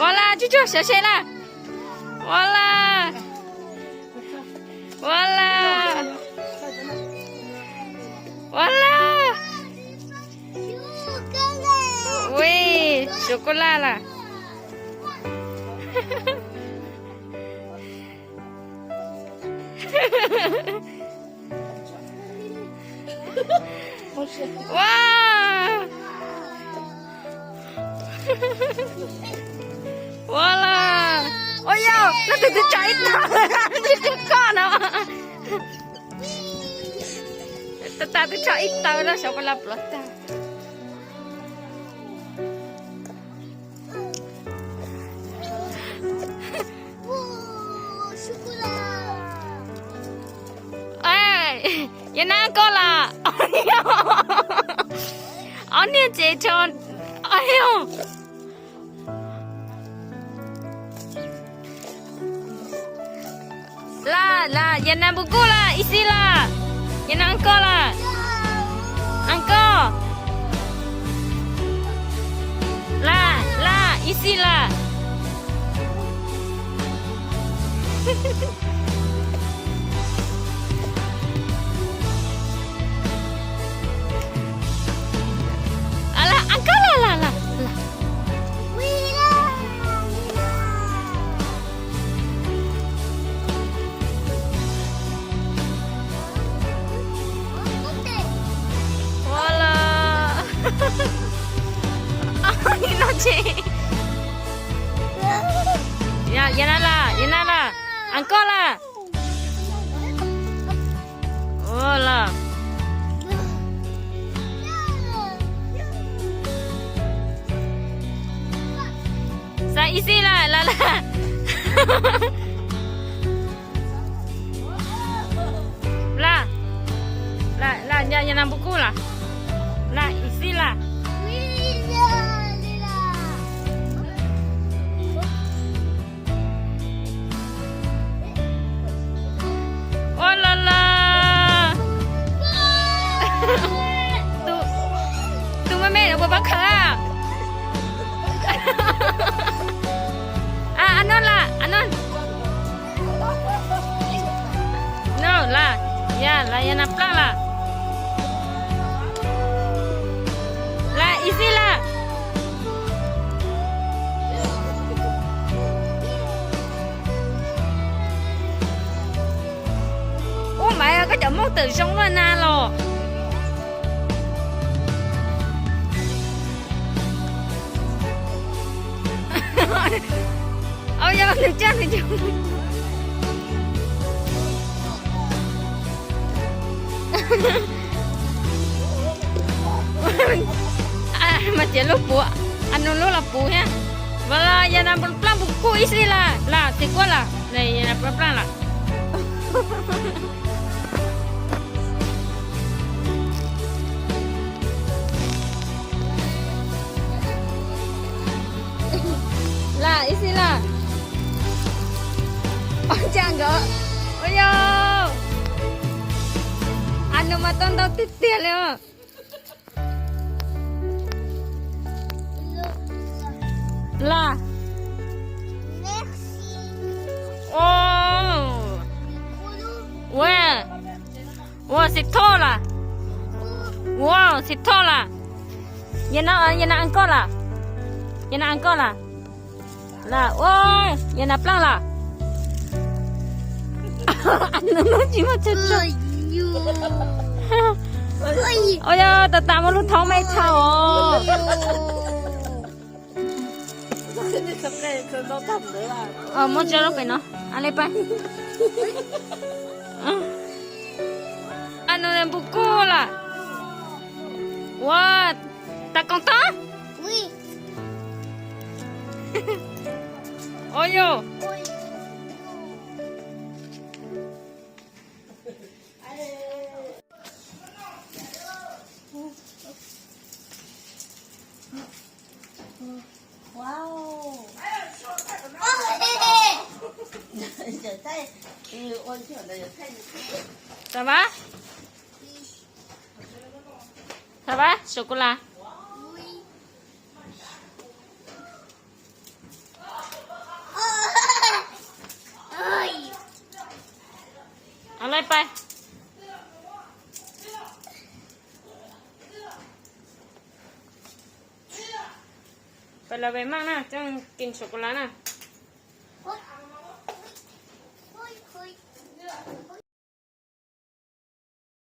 Ua la, tsuj tsuag sawv se la. Ua la. Ua la. Ua la. Ui, sô cô la la. Ua, ua la. Ua yog, leej twg twb tso ib tau, twb tso koj no. Tab sis twb tso ib tau no, sô cô la plhuav tag. Yog nab koj las. Ob niag tsev rho. Las, las, yog nab npu kuj las, ib xib las. Yog nab koj las. Nab koj. Las, las, ib xib las. Las, nab koj las, las, las, las. Ua los, no tsis, yog nab las, yog nab las, nab koj las. Ua los, xav ib xib las, las, las. Las, las, las, yog nab npu kuj las. Las, ib xib las. Ua los los. Tus me me no puas paub khaws a? A, a no las, a no. No las, yog las, yog nab plaaj las. Las ib xib las. Ub, mas koj cov mooj tawm zoo luaj na los. Au, yog nws caj nws cog. Mas txiav lub puv, a, nws lub los puv thiab. Mas los yog nab plaaj npu kuj ib xib las, las txiv kuab las, yog nab plaaj las. Las ib xib las. Ua cas nkawd, ua yog, a, nws mas tau ntau tiag tiag li os. Las. Ua, ua xib thoj las. Ua xib thoj las. Yog nab, yog nab koj las. Yog nab koj las. Las, ua, yog nab plaaj las. Nws tsis muaj tsa tsa. Ua yog tas tas muaj lub thoob me tshau os. Muab tso rau pem no. A le pab. A, nws npu kuj las. Ua, tas koom tag. Ua yog. Xav pab? Xav pab sô cô la? Pais la ve maj na, coj kin sô ku la na.